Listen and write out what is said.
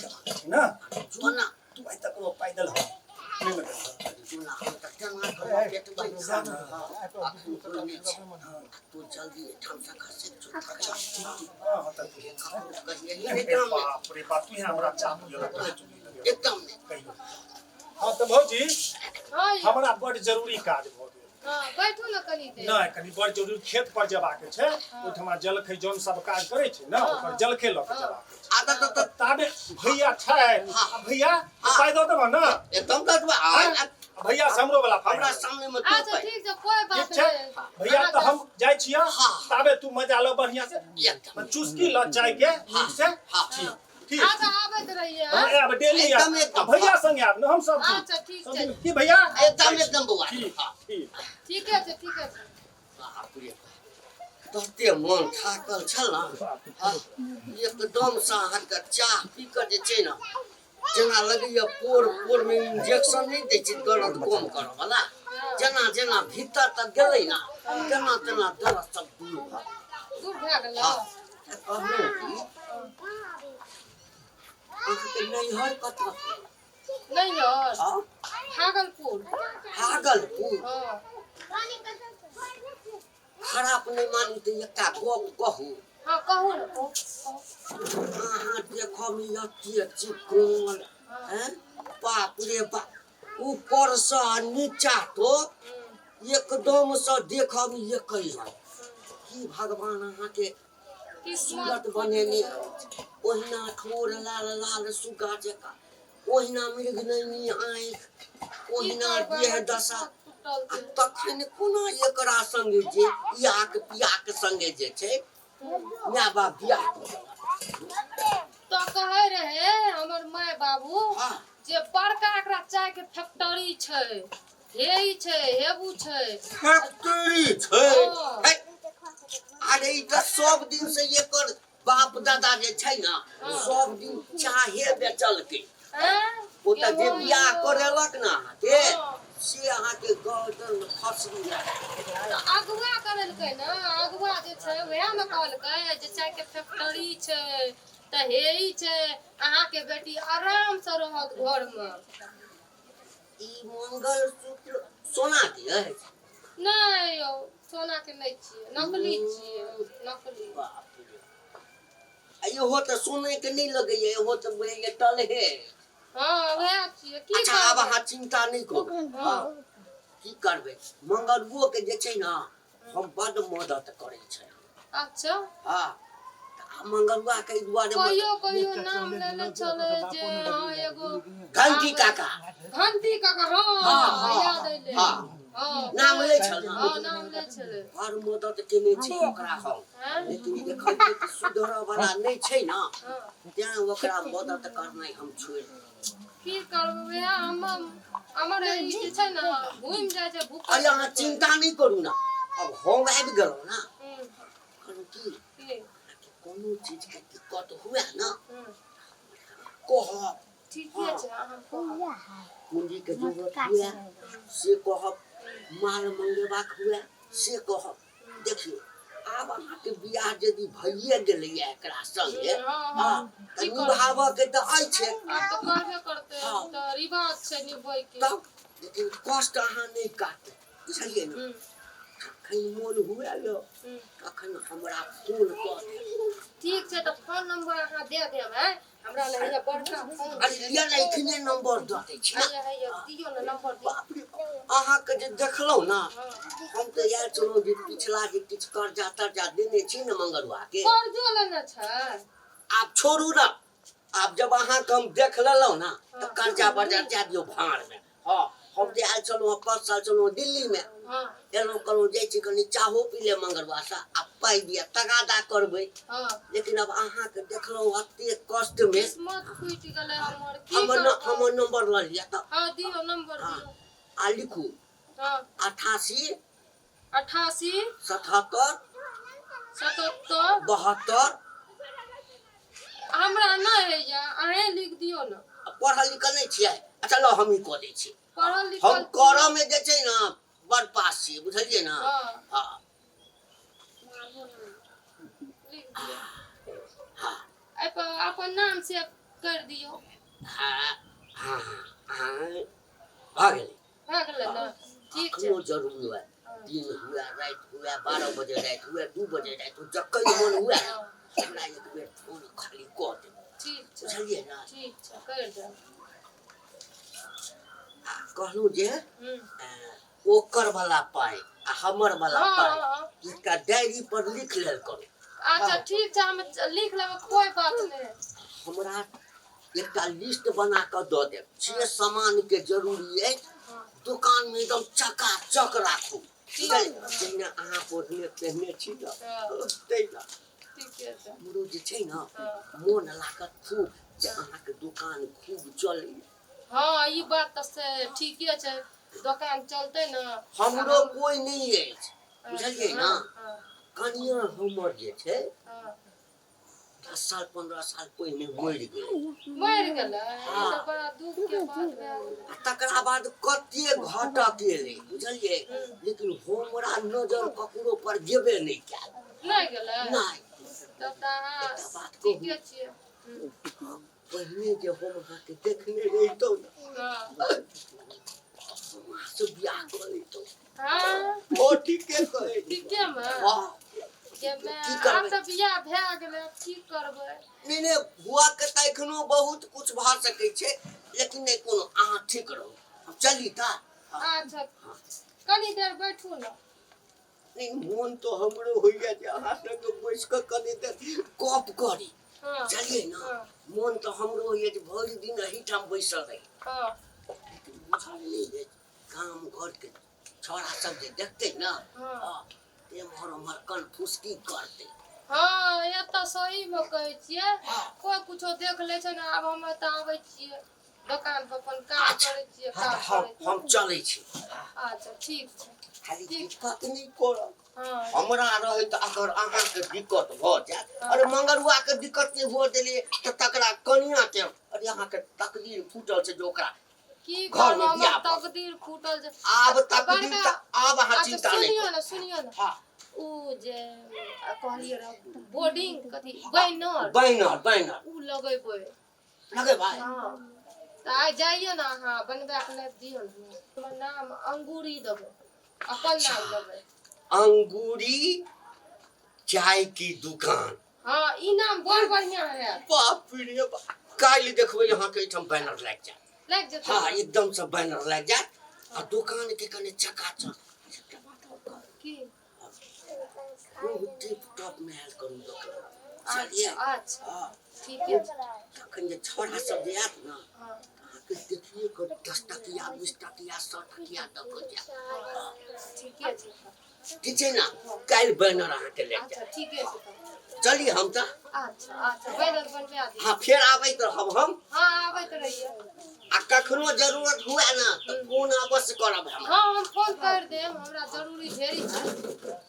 जेबाक छै ने। जो ना। तू आइ तक पाइ देलह नहि ने देलह? जो ना, हम तऽ केना कऽ लपेटबै ने। अखन कोइ नहि छै, तू जल्दी एहिठामसँ खसैक जो। अच्छा, ठीक ठीक। हँ हँ, तऽ ठीक छै। कहियै नहि गाममे। बाप रे बाप, तू हमरा चाह पियऽ लगल। एकदम नहि। कहियो। हँ तऽ भौजी। हँ यौ। हमरा बड जरूरी काज भऽ गेल। हँ, बैठू ने कनी देर। नहि, कनी बड़ जरूरी खेत पर जेबाक छै। ओहिठमा जलखै जौन सब काज करै छै ने, ओकर जलखै लऽ के जेबाक छै। आ तऽ तऽ ताबे भैया छै। हाँ। आ भैया, हाँ। पाइ दऽ देबह ने? एकदम दऽ देबै। आ भैया से हमरो वाला पाइ हमरा दऽ देबह। सामने मे तू अच्छा पाइ। ठीक छै, कोई ठीक बात छै। नहि। भैया, तऽ हम जाइ छियै। हाँ। ताबे तू मजा लऽ बढ़िया से। एकदम। चुस्की लऽ चाय के नीक से। हाँ। ठीक ठीक। अच्छा, आबैत रहिए। हम आयब डेली। एकदम, आयब। एकदम। भैया संगे आयब ने हम सब दिन। अच्छा, ठीक सब छै। दिन। की भैया? एकदम एकदम बौआ। ठीक। हाँ। ठीक। ठीके छै, ठीके छै। बाप रे बाप, तते मन थाकल छल ने। हाँ, एकदमसँ अहाँके चाह पी कऽ जे छै ने, जेना लगैया पोर पोर मे इंजेक्शन नहि दै छै दर्द कम करऽ वाला, जेना जेना भीतर तक गेलै ने, तेना तेना दर्द सब दूर भऽ गेल। दूर भए गेल। हाँ, तऽ कहलहुँ की, अहाँके नैहर कतऽ भेल? नैहर? हाँ। भागलपुर। भागलपुर? हँ। खराप नहि मानी तऽ एकटा गप कहू? हँ, कहू ने, कहू कहू। अहाँ देखऽमे एते चिकन हैं, बाप रे बाप, ऊपरसँ आ नीचा तो एकदमसँ देखऽमे एकहि रंग। की भगवान अहाँके सूरत बनेने अछि! ओहिना ठोर लाल लाल सुग्गा जकाँ, ओहिना मृगनयनी आँखि, ओहिना देह दशा। आ तखन कोना एकरा संगे जे इयाक पियाक संगे जे छै माय बाप बियाह कऽ देलक? तऽ कहै रहे हमर माय बाबू जे बड़का एकरा चाय के फैक्ट्री छै, हे ई छै, हेबू छै। फैक्ट्री छै? हँ। है, अरे ई तऽ सब दिन से एकर बाप दादा जे छै ने, सब दिन चाहे बेचलकै। हैं? ओ तऽ जे केहन बियाह यौ? करेलक ने अहाँके, हँ। से अहाँके गर्दन मे फसरी लागल। तऽ अगुआ करेलकै ने, अगुआ जे छै वएह ने कहलकै जे चाय के फैक्ट्री छै तऽ हे ई छै, अहाँके बेटी आराम से रहत घरमे। ई मंगलसूत्र सोना के अछि? नहि यौ, सोना के नहि छियै, नकली छियै, नकली। बाप रे, आ इहो तऽ सोने के नहि लगैया, इहो तऽ बुझैया टलहे। हँ, वएह छियै, की अच्छा, आब करबै? अहाँ चिन्ता नहि करू। हँ, की करबै, मंगलुओ के जे छै ने, हम बड्ड मदद करै छै। अच्छा। हँ, तऽ आ मंगलुआ के एहि दुआरे कहियो कहियो नाम लेने छलै जे हँ एगो घंटी काका। घंटी काका, हँ। हाँ, हाँ, याद अयलै। हाँ। हँ। नाम लै छल ने? हँ, नाम लै छलै। बड़ मदद केने छी ओकरा हम। हैं? लेकिन देखलियै कि सुधरऽ वाला नहि छै ने, तें ओकरा मदद करनाइ हम छोड़ि देलियै। की करबै, वएह हमर हमर ई जे छै ने, घुमि जाइ छै भूख। अरे अहाँ चिन्ता नहि करू ने, अब हम आबि गेलहुँ ने। कहलहुँ की, की? कोनो चीजके दिक्कत हुए ने, कहब। ठीके छै, अहाँ कहब। पूंजीके जरूरत हुए से कहब, माल मंगेबाक हुए से कहब। देखियौ, आब अहाँके बियाह यदि भइए गेलैए एकरा संगे, हँ, हँ, तऽ की करबै? निभाबऽके तऽ अछि। आब तऽ करबे करतै। हाँ। तऽ रिवाज छै निभबै के। तब लेकिन कष्ट अहाँ नहि काटू, बुझलियै ने? जखन मोन हुए ने, तखन हमरा फोन कऽ देब। ठीक छै, तऽ फोन नंबर अहाँ दे देब। हैं, हमरा लग हैया बड़का फोन। अरे लिअ ने, एखने नंबर दऽ दै छी ने। हैया हैया, दियौ ने नंबर, दियौ। बाप रे, अहाँके जे देखलहुँ ने, हम तऽ आयल छलहुँ जे पिछला जे किछु कर्जा तर्जा देने छी ने मंगरुआ के। कर्जो लेने छै? आब छोड़ू ने, आब जब अहाँके हम देख लेलहुँ ने, तऽ कर्जा बर्जा दए दियौ भाड़मे। हँ, हम जे आयल छलहुँ हँ, 5 साल छलहुँ हँ दिल्लीमे। एलहुँ, कहलहुँ जाइ छी कनि चाहो पी ले मंगरुआसँ आ पाइ दिअ, तगादा करबै। लेकिन अब अहाँके देखलहुँ एतेक कष्टमे, किस्मत फूटि गेलै हमर, की हमर करबै? हमर नंबर लऽ लिअ तऽ। हँ, दियौ नंबर। दियौ। आ लिखू। 88 88 77 77 72। हमरा नहि होइया, अहें लिख दियौ ने। पढ़ल लिखल नहि छियै? अच्छा लऽ, हमही कऽ दै छी। पढ़ल हम लिखल करऽ मे जे छै ने बड़ पास छियै, बुझलियै ने? हँ। हँ। लिख दियौ। एहिपर अपन नाम से कर दियौ। हाँ हाँ हाँ, भऽ गेलै। भए गेलै ने? ठीक छै। कखनो जरूरी हुए, दिन हुए, राति हुए, 12 बजे राति हुए, 2 बजे राति हुए, जखन मन हुए ने हमरा एक बेर फोन खाली कऽ देब। ठीक छै। बुझलियै ने? ठीक छै, कर देब। आ कहलहुँ जे ओकर वाला पाइ आ हमर वाला पाइ एकटा डायरी पर लिख लेल करू। अच्छा ठीक छै, हम लिख लेबै, कोई बात नहि। हमरा एकटा लिस्ट बना कऽ दऽ देब जे सामान के जरूरी अछि। दुकान में एकदम चकाचक राखू, जहिना अहाँ ओढ़ने पहिने छी ने तहिना। ठीके छै। हमरो जे छै ने मोन लागत खूब जे अहाँके दुकान खूब चलैए। हाँ, ई बात तऽ से ठीके छै, दोकान चलतै ने। हमरो कोइ नहि अछि, बुझलियै ने? कनिया हमर जे छै 10 साल 15 साल पहिने मरि गेलै। मरि गेलै? ई तऽ बड़ा दुख के बात भए गेलै। आ तकरा बाद कते घटक एलै, बुझलियै, लेकिन हमरा नजर ककरो पर गेबे नहि कयल। नहि गेलै? नहि। तब तऽ अहाँ एकटा बात कहू? ठीके छियै। पहिने जे हम अहाँके देखने रहितहुँ ने, हम अहाँसँ बियाह कऽ लैतहुँ। हाँ। ओ ठीके कहै छी। ठीके मे? हँ। गे माय, की आब करबै? तऽ बियाह भए गेलै, आब की करबै? नहि नहि, हुआ के तऽ एखनो बहुत कुछ भऽ सकै छै, लेकिन नहि कोनो, अहाँ ठीक रहू, हम चली तऽ। अच्छा, कनी देर बैठू ने। नहि, मोन तऽ हमरो होइया जे अहाँ संगे बैस कऽ कनी देर गप करी। बुझलियै ने? मोन तऽ हमरो होइया जे भरि दिन एहिठाम बैसल रही, लेकिन बुझल नहि जे गाम घरके छौड़ा सब जे देखतै ने, एम्हर ओम्हर कनफुसकी करतै। हाँ, एतऽ सही मे कहै छियै, कोइ कुछो देख लै छै ने। आब हम एतऽ आबै छियै दोकान पर, अपन काम अच्छा, करै छियै, हाँ, काम हम करै छियै। हम चलै छी। अच्छा ठीक छै। खाली ठीक। दिक्कत नहि करब। हाँ। हमरा रहैत अगर अहाँके दिक्कत भऽ जायत, अरे मंगरुआ के दिक्कत नहि हुअ देलियै तऽ तकरा कनिया के, अरे अहाँके तकदीर फूटल छै जे ओकरा की घर मे करब, हमर बियाह भऽ तकदीर फूटल छै। आब तकदीर बड़का तऽ आब अहाँ अच्छा चिंता नहि सुनियौ करू। ने, सुनियौ ने। हाँ। उ जे कहलियै रह बोर्डिंग कथी बैनर, बैनर, बैनर उ लगेबै। लगेबै? हाँ, तऽ आइ जाइए ने अहाँ, बनबा के लाबि दियौ ने। हमर नाम अंगूरी देबै, अपन नाम देबै। अंगूरी चाय की दुकान। हाँ, ई नाम बड़ बढ़िया है। बाप रे बाप, काल्हि देखबै अहाँके एहिठाम बैनर लागि जायत। लागि जेतै? हाँ, एकदम से बैनर लागि जायत आ दुकान के कने चकाचक। एकटा बात आओर कहब? की? खूब टिप टॉप में आयल करू दोकान, बुझलियै? अच्छा। हाँ। ठीके छै। तखन जे छौड़ा सब जे आयत ने, अहाँके देखिए कऽ 10 टकिया, 20 टकिया, 100 टकिया दऽ कऽ जायत। ठीके छै। ठीक छै ने? काल्हि बैनर अहाँके लागि अच्छा ठीके छै तब। जायत। चली हम तऽ। अच्छा अच्छा, बैनर बनवा दियौ। हाँ, फेर आबैत रहब हम। हाँ, आबैत रहियै। आ कखनो जरूरत हुए ने तऽ फोन अवश्य करब हमरा। हाँ, हम फोन कर देब, हमरा जरूरी ढेरी छै।